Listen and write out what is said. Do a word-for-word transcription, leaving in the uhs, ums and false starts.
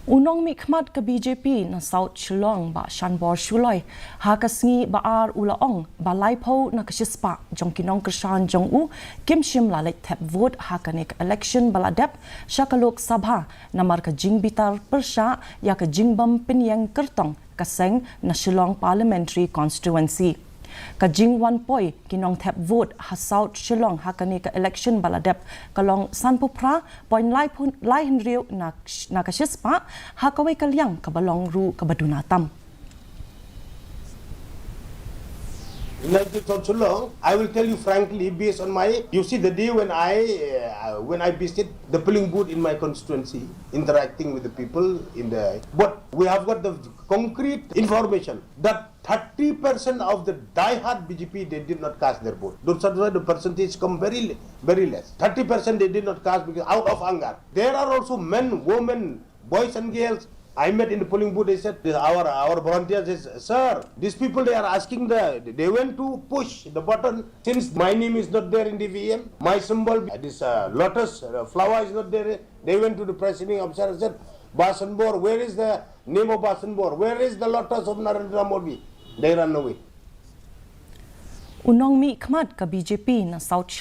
U nongmihkhmat ka B J P na South Shillong, Bah Shanbor Shullai, ha ka sngi ba ar u la ong ba laiphew na ka shispah jong ki nongkyrshan jong u kim shym la leit thep vote ha kane ka election ba la dep sha ka Lok Sabha namar ka jingbitar pyrshah ïa ka jingbym pynïeng kyrtong ka seng na Shillong Parliamentary Constituency. Ka jingwan poi ki nongthep vote ha South Shillong ha kane ka election ba la dep ka long sanphew phra point lai phun, lai hynriew na, na ka shispah, ha kawei ka liang kaba long ruh kaba duna tam. United South Shillong, I will tell you frankly, based on my, you see, the day when I, uh, when I visit the polling booth in my constituency, interacting with the people in the, but we have got the concrete information that thirty percent of the die-hard B J P, they did not cast their vote. Those are the percentage come very, very less. Thirty percent they did not cast because out of anger. There are also men, women, boys and girls. I met in the polling booth. They said, our, our volunteers says, "Sir, these people, they are asking the, they went to push the button. Since my name is not there in the V M, my symbol, uh, this, uh, lotus, uh, flower is not there." They went to the presiding officer and said, "Bah Shanbor, where is the name of Bah Shanbor? Where is the lotus of Narendra Modi?" They ran away. U nongmihkhmat ka B J P na South